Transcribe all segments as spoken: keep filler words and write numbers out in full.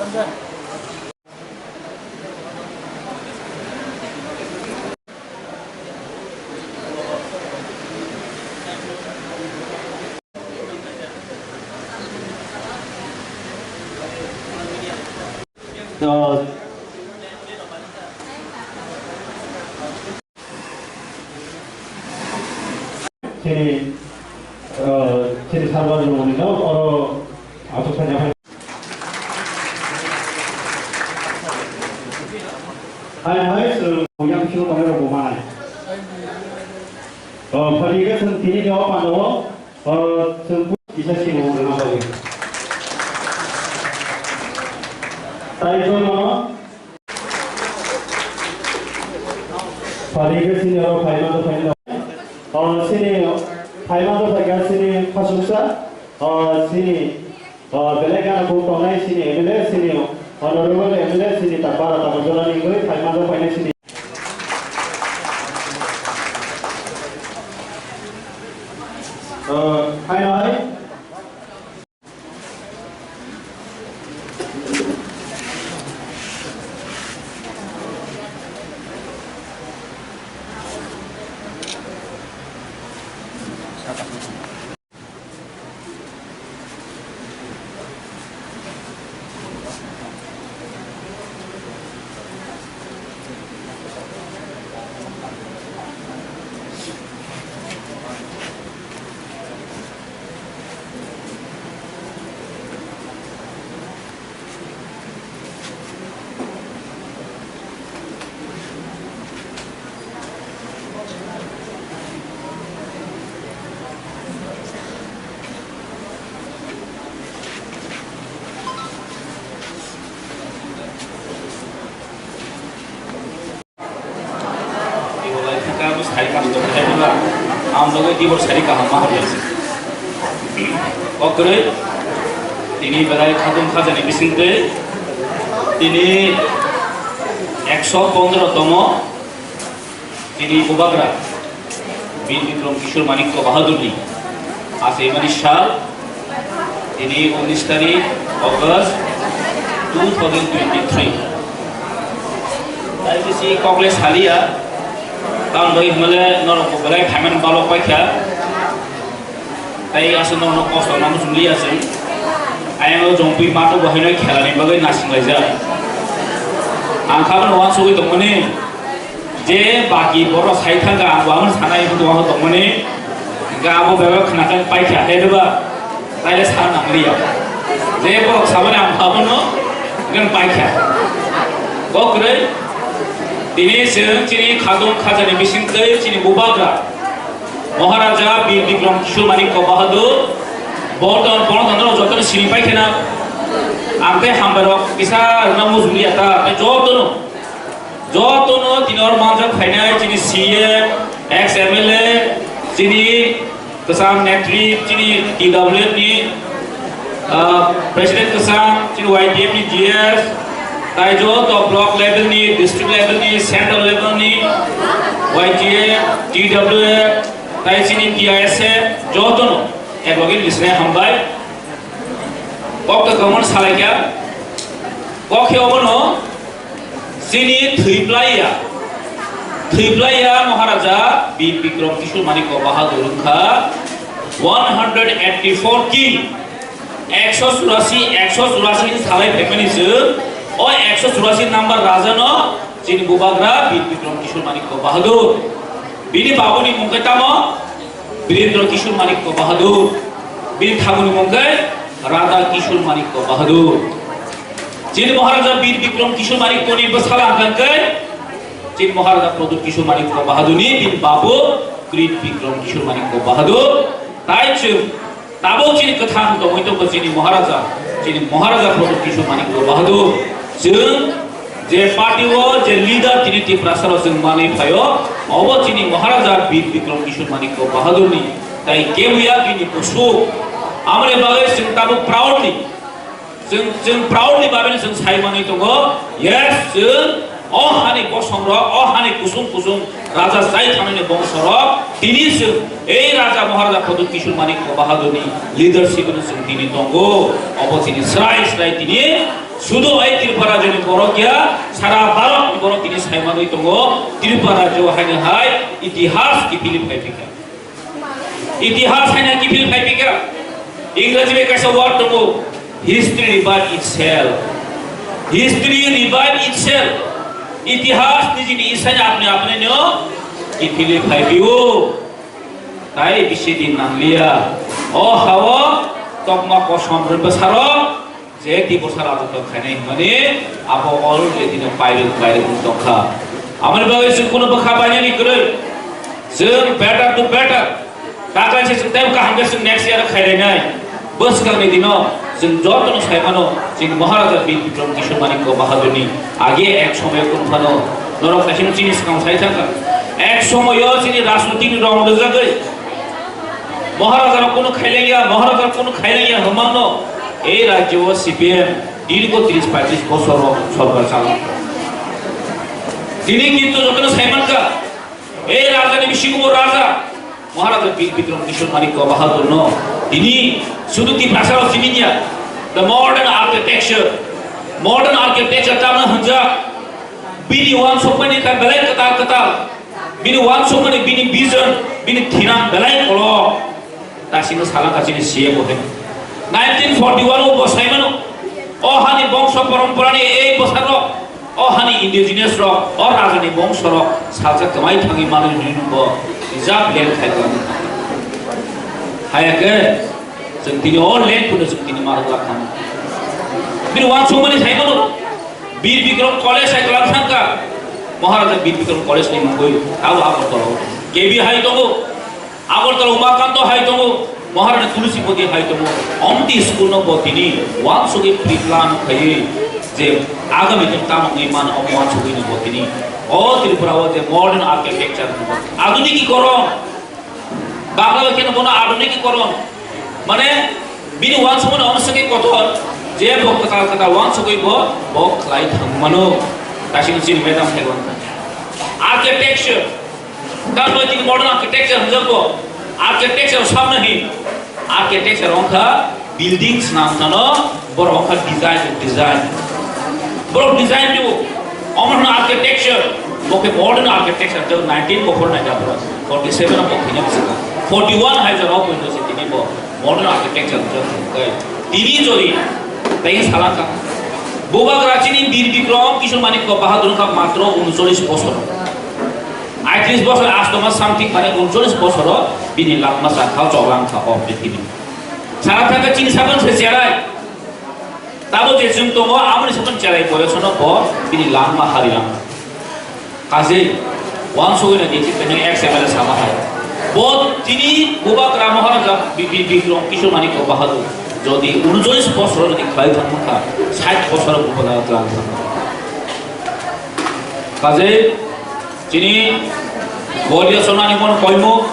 Chini, uh, chini sarwa jumani no, oro ato sanya. Hai, hai, so, yang sino kami rogo mana. Oh, pagi ke sentini ni apa no? Oh, sempur bisa sih mau dengar lagi. Tai itu no. Phaikhe sini oro phaima do phaima. O sini phaima do phaikha sini khasuksa. O sini, o belai gana bo tongnai sini M L A sini, honorable M L A sini ta bara ta jora ni goi phaima do phainai sini. O phainai. Ibolai thangka bo sari kaham tong khe bula. Ang bagwi tibor sari kaham ma hamya se. O kwrwi tini belai khadum khajani bisingtwi tini ekso pondro tomo tini bubagra Bir Bikram Kishore Manikya Bahadurni achaimani sal. Tini unis tarik August two thousand twenty-three. Tei bisi kokle saliya, tamoni hwnle norok bo belai phaimani balok paikha. Tei aswk norokno kosto nangma chwng liya chwng. Ayang o jongpui mato bo haino khelani bagwi nasinglai jak. Ang kha bono uansugwi tongmani. Je baki borok sai thangkha, ang bo abono sana ibu tongma tongmani, hingke abo bebak khna khe paikha, hai diba? Taile sana nangliya. Je borok sabani ang abono gan paikha. Bo kwrwi, tini chwng chini khadum khajani bisingtwi chini bubagra Maharaja Bir Bikram Kishore Manikya Bahadur, bo to, bono to norok jotono sini paikhana, ang tei hambai rok kisa rwna mujuli ya ta, tei jotono. Jotono tini oro manjak phainai chini C M, ex M L A, chini kwcham netri, chini T W F ni, ah, president kwcham, chini Y T F ni G S, tai joto block level ni, district level ni, central level ni, Y T F, T W F, tai chini T I S F, jotono eklogi lisnai hambai. Kok to kamon salaikya, kok khe obono. Chini thwiplaiya, thwiplaiya Maharaja Bir Bikram Kishore Manikya Bahadur wngkha one hundred eighty-four king, ekso churasi, ekso churasi ni salai phaimani se, o ekso churasi number raja no chini bubagra Bir Bikram Kishore Manikya Bahadur. Bini babuni mung khe tamo? Birendra Kishore Manikya Bahadur, bini thamoni mung khe Radha Kishore Manikya Bahadur. Chini Maharaja Bir Bikram Kishore Manikya ni bwsala hwnkha khe chini Maharaja Pradyut Kishore Manikya Bahadur ni bini babu Kirit Bikram Kishore Manikya Bahadur. Tai chwng tabuk chini kwthang tongwi tongkha chini Maharaja, chini Maharaja Pradyut Kishore Manikya Bahadur. Chwng Je party o je leader tini Tiprasa rok chwng manwi phaio, obo chini Maharaja Bir Bikram Kishore Manikya Bahadur ni, tai kebuya bini bwswk. Aboni bagwi chwng tabuk proudly, chwng, chwng proudly babino chwng sai manwi tongo, yes, chwng O hani bosongrok, o hani kusung kusung raja chai thangnaini bongsorok, tini chwng ei Raja Maharaja Pradyut Kishore Manikya Bahadurni leadership-no chwng tini tongo. Obo tini srai srai tini sudu ei Tripura rajyoni borok ya, sara Bharatni borok tini saimanwi tongo. Tripura rajyo haino hai itihas kiphilwi phaiphikha. Itihas haino kiphilwi phaiphikha. Ingraji bai kaisa word tongo, history revive itself. History revive itself. Itihas nijini isai apni apni no kiphilwi phaiphiyo. Tai bisi din nangliya. O hao tokma kosom rwbwsarok je Tiprasa rajotw khainai hwnmani abo already no pairwk pairwk wng tongkha. Aboni bagwi chwng kunu bwkha bainani kwrwi. Chwng better to better. Taklaise chwng tei kaham khe chwng next year khairainai. Bwskangni dino chwng jotono saimano chwng Maharaja Bir Bikram Kishore Manikya Bahadurni age ek somoyo kunu phano norok kaisa chini swkang sai thangkha. Ek somoyo chini rajnitini rong rwjagwi Maharaja rok kunu khailaiya, Maharaja rok kunu khailaiya hwnmano ei rajyo o C P M dirgo tris paitris bosor o sorkar chalai. Tini kintu jotono saimankha, ei rajani bisingo bo raja Maharaja Bir Bikram Kishore Manikya Bahadur no tini sudu Tiprasa rok siniya, the modern architecture, modern architecture tamna hwnjak, bini uansukmani kha belai kwtal kwtal. Bini uansukmani, bini vision, bini thinang belai kolok. Tasino salangkha chini C M o hai. Nineteen forty one o bo saimano. O hani bongso poromporani ei bwsarok, o hani indigenous rok, o rajani bongso rok salsa kwmai thangwi manwi hwnwi bo rijab land khai kwlangkha. Haya khe chwng tini o land phano chwng tini marwk lakha. Bini uansukmani saimano. Bir Bikram College hai kwlang thangkha. Maharaja Bir Bikram College ni mungwi abo Agartala o. K B hai tongo. Agartala Umakanto hai tongo. Maharani Tulusipati hai tongo. Omti school no bo tini uansugwi pre-plan khaiwi je agami din tamo wngwi mano omo uansugwi no bo tini o Tripura o je modern architecture, aduniki koron. Bangla bai kheno bono aduniki koron. Mane bini uansukmani ono swngwi kotor, je bo kwtal kwtal uansugwi bo, bo khlai thangmano. Tasini chini madam hai wngkha. Architecture. Tamo tini modern architecture hwnjak bo. Architecture samno hi. Architecture wngkha building swnam sano borok wngkha design, design. Borok design dibo. Omo hwno architecture. Bo khe modern architecture, jok nineteen bo phor naikha borok. Forty seven bo thina bwswkha. Forty one hai jora bo se tini bo modern architecture jok kai. Tini jori tai salangkha. Bubagra chini Bir Bikram Kishore Manikya Bahadur wngkha matro uncholish bosor. Aitris bosor, asto mas something, mane uncholish bosoro bini langma chakha, choklang kha o prithibi. Sara thangkhe chini sabon se cherai. Tabo je chwng tongo, aboni sabon cherai boyosono bo bini langma hari langma. Kaje, uansugwi na diti tene ex M L A sama hai. Bo tini Bubagra Maharaja Bi-, Bi-, Bikram Kishore Manikya Bahadur. Jodi uncholish bosoro jodi khlai thangkha, sait bosoro Bubagra khlai thangkha. Kaje, Chini Bolia Sonani mon koimo,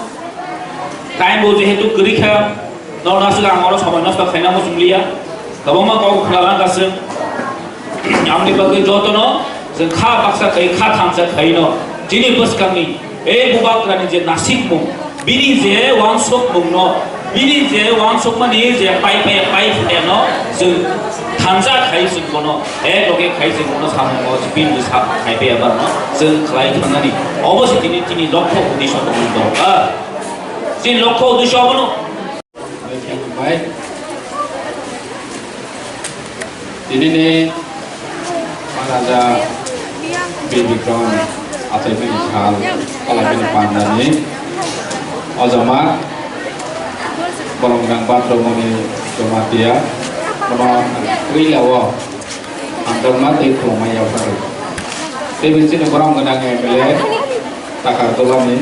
time bo jehetu kwrwi kha, norna swkang ang oro somoi nosto khaina muchung liya, kwbangma kok khwna lang kasung. Amni bagwi jotono chwng kha baksa khai, kha thansa khaino, chini bwskangni, ei Bubagrani je nasikmung, bini je uansukmungno, bini je uansukmani je pai pai pai phano chwng thansa khai chwng bono, ek loge khai chwng bono samungo bini sa khai pai barno chwng khlai thangnani. Obo se tini, tini lokho uddesho tongmani dorkar. Chini lokho uddesho abono. Bai. Tini ni Maharaja Bir Bikram achaimani sal, kalaimani pandani ojama borok gwnang Bhadramoni Jamatia, bono puila o hamjakma tei khulumma yapharwi. Tei bini chini borok gwnang M L A Takarjolani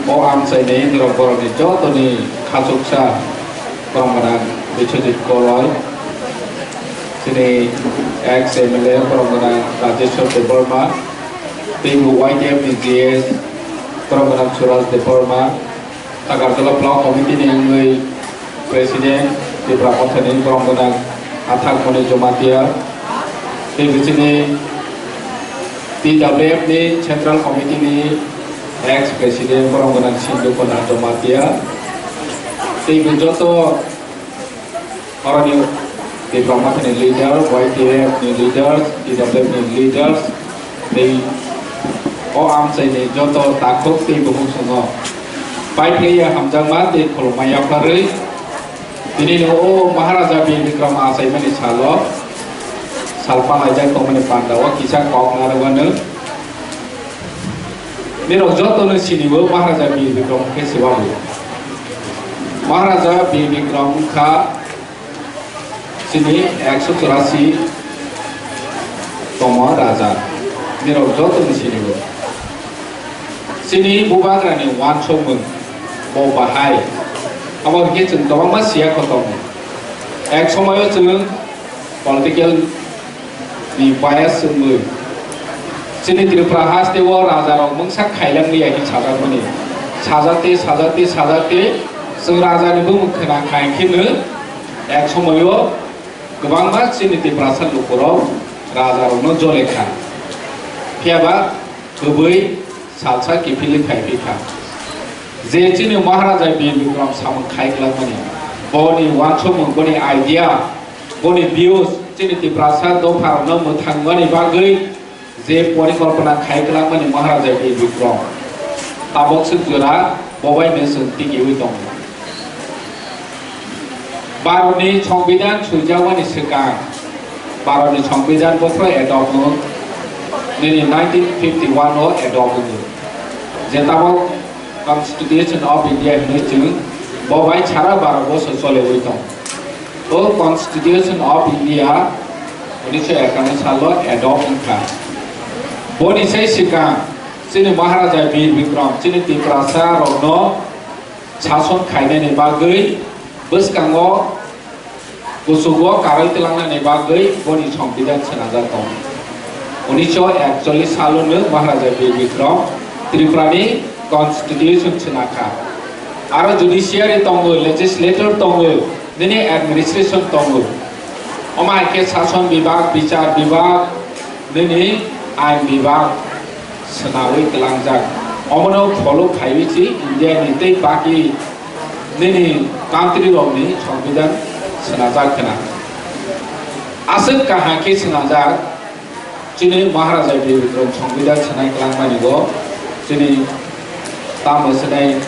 o amchaini norok borokni jotoni khachuksa borok gwnang Biswajit Koloi, chini ex M L A borok gwnang Rajeshwar Debbarma, teibo Y T F ni G S borok gwnang Suraj Debbarma, Takarjala Block Committee ni wngwi President Tipra Mothani borok gwnang Athak Moni Jamatia, tei bichini T W F ni Central Committee ni ex President borok gwnang Sindhu Kumar Jamatia, tei bo joto oroni Tipra Motha ni leader, Y T F ni leaders, T W F ni leaders, tei o amchai ni joto takhuk tei bukhuk swngo pai phlaiya hamjakma tei khulumma yapharwi. Tini no o Maharaja Bir Bikram achaimani salo, sal palaijak tongmani panda o kisa kok narwgano. Nirok jotono sinibo Maharaja Bir Bikram khe swbago. Maharaja Bir Bikram wngkha chini ekso churasi tongma raja. Nirok jotono sinibo. Chini bubagrani uansukmung bo bahai. Abo hwnkhe chwng kwbangma siya kho tongo. Ek somoio chwng political ni bias wngwi chini Tripura haste o raja rok mungsa khailang liya hin sajakmani. Sajakte, sajakte, sajakte chwng raja ni bumung khna khai kheno ek somoio kwbangma chini Tiprasa lukurok raja rokno jole kha. Phiya ba kwbwi salsa kiphilwi phai phi kha. Je chini Maharaja Bir Bikram samung khai glakmani, boni uansukmung, boni idea, boni views, chini Tiprasa dopharokno mwthangmani bagwi je porikolpona khai glakmani Maharaja Bir Bikram, tabok swk jora bobai no chwng tikiwi tongo. Bharatni Songbidan swijakmani swkang, Bharatni Songbidan bophro adopt wng, nini nineteen fifty-one o adopt wng, je tabok Constitution of India hinwi chwng bo bai sara Bharat boso choliwi tong. O Constitution of India unisho ekanno salo adopt wngkha. Boni sai swkang chini Maharaja Bir Bikram chini Tiprasa rokno sason khainani bagwi bwskango kuchugo karwi twlangnani bagwi boni Songbidan swnajak tongo. Unisho ekchollis salono Maharaja Bir Bikram Tripurani Constitution swnakha. Aro judiciary tongo, legislator tongo, nini administration tongo. Omo hai khe sason bibhag, bichar bibhag, nini ain bibhag swnawi twlangjak. Omono follow khaiwi si India ni tei baki nini country rokni Songbidan swnajak khna. Aswk kaham khe swnajak chini Maharaja Bir Bikram Songbidan swnai kwlangmani bo chini tamo swnai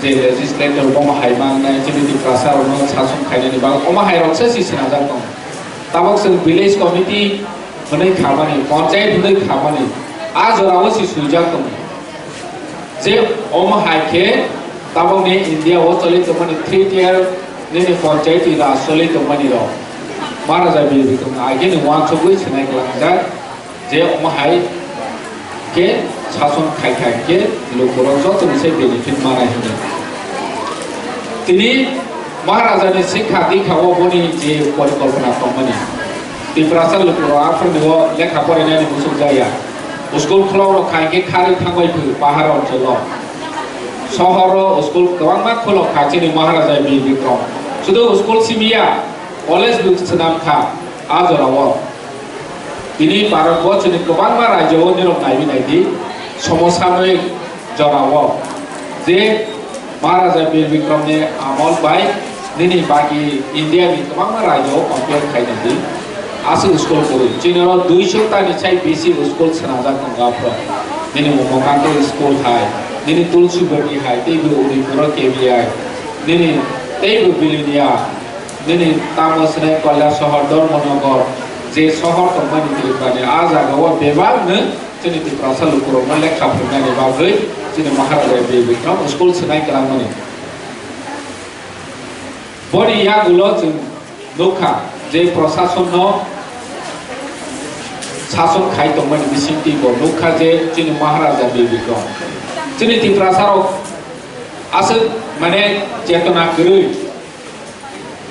je legislator bomo hai mangnai chini Tiprasa rokno sason khainani bagwi omo hai rok se si swnajak tongo. Tabok chwng village committee hwnwi khamani, panchayat hwnwi khamani, a jorao si swijak tongo. Je omo hai khe tabokni India o choli tongmani three tier nini panchayati raj choli tongmani rok Maharaja Bir Bikram agini uansugwi swnai kwlangjak. Je omo hai khe sason khai khai khe lukurok joto ni sai benefit manai hwnwi. Tini Maharaja ni sikha dikha o boni je porikolpona tongmani. Tiprasa lukurok aphuru ni o lekha porinani musuk jaya. School khulok rok khai khe kharwi thangbai phu pahar oncholo. Sohor o school kwbangma khulok kha chini Maharaja Bir Bikram. Sudu school simi ya, college bo swnam kha a jorao. Tini Bharat borsoni kwbangma rajyo o nirok naiwi naidi, somosamoi jorao je Maharaja Bir Bikram ni amol bai nini baki India ni kwbangma rajyo o compare khai naidi. Aswk school kwrwi. Chini oro duiso ta ni sai bisi school swnamjak tongo aphuru. Nini Umakanta school hai, nini Tulsibati hai, tei bo Udaypur o K B I, nini tei bo Bilonia, nini tamo swnai Kailasohor, Dharmanagar, je sohor tongmani Tripura ni, a jaga o bebak no chini Tiprasa lukurokno lekha phwrwngnani bagwi chini Maharaja Bir Bikram school swnai kwlangmani. Boni yagulo chwng nukha je prasasonno sason khai tongmani bisingtwi bo nukha je chini Maharaja Bir Bikram. Chini Tiprasarok aswk mane chetona kwrwi.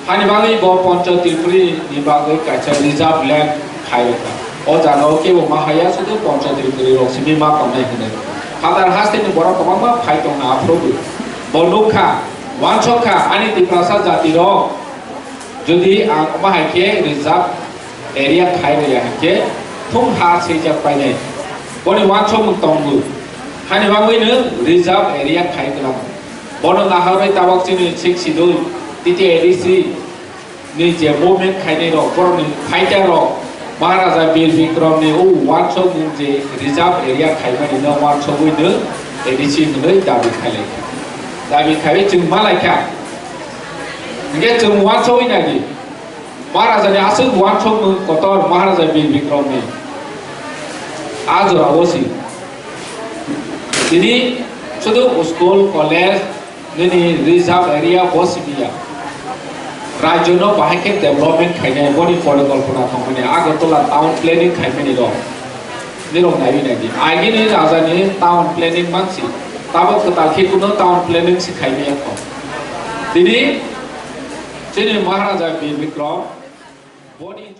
Hani bagwi bo Pancho Tripuri ni bagwi kaisa reserve land khai rwkha. O jaga o kebo ma haya, sudu Pancho Tripuri rok simi ma tongnai hwnwi. Phatar hasteni borok kwbangma phai tongna aphuru bo. Bo nukha, uansukha ani Tiprasa jati rok jodi ang omo hai khe reserve area khai rwya hinkhe thung ha swijak painai. Boni uansukmung tongo. Hani bagwino reserve area khai kwlamo. Bono naharwi tabok chini sixty-two T T A D C ni je movement khainai rok, borokni fighter rok, Maharaja Bir Bikram ni o uansukmung je reserve area khaimani no uansugwino A D C hwnwi dabi khailai. Dabi khaiwi chwng malaikha. Hingke chwng uansugwi naidi. Maharaja ni aswk uansukmung kotor Maharaja Bir Bikram ni. A jora o si. Tini sudu school, college, nini reserve area bo simi ya. Rajyo no bahai khe development khainai boni porikolpona tongmani Agartala town planning khaimani rok. Nirok naiwi naidi. Agini raja ni town planning mansi. Tabok kwtal khe kuno town planning si khaimaya kho. Tini chini Maharaja Bir Bikram boni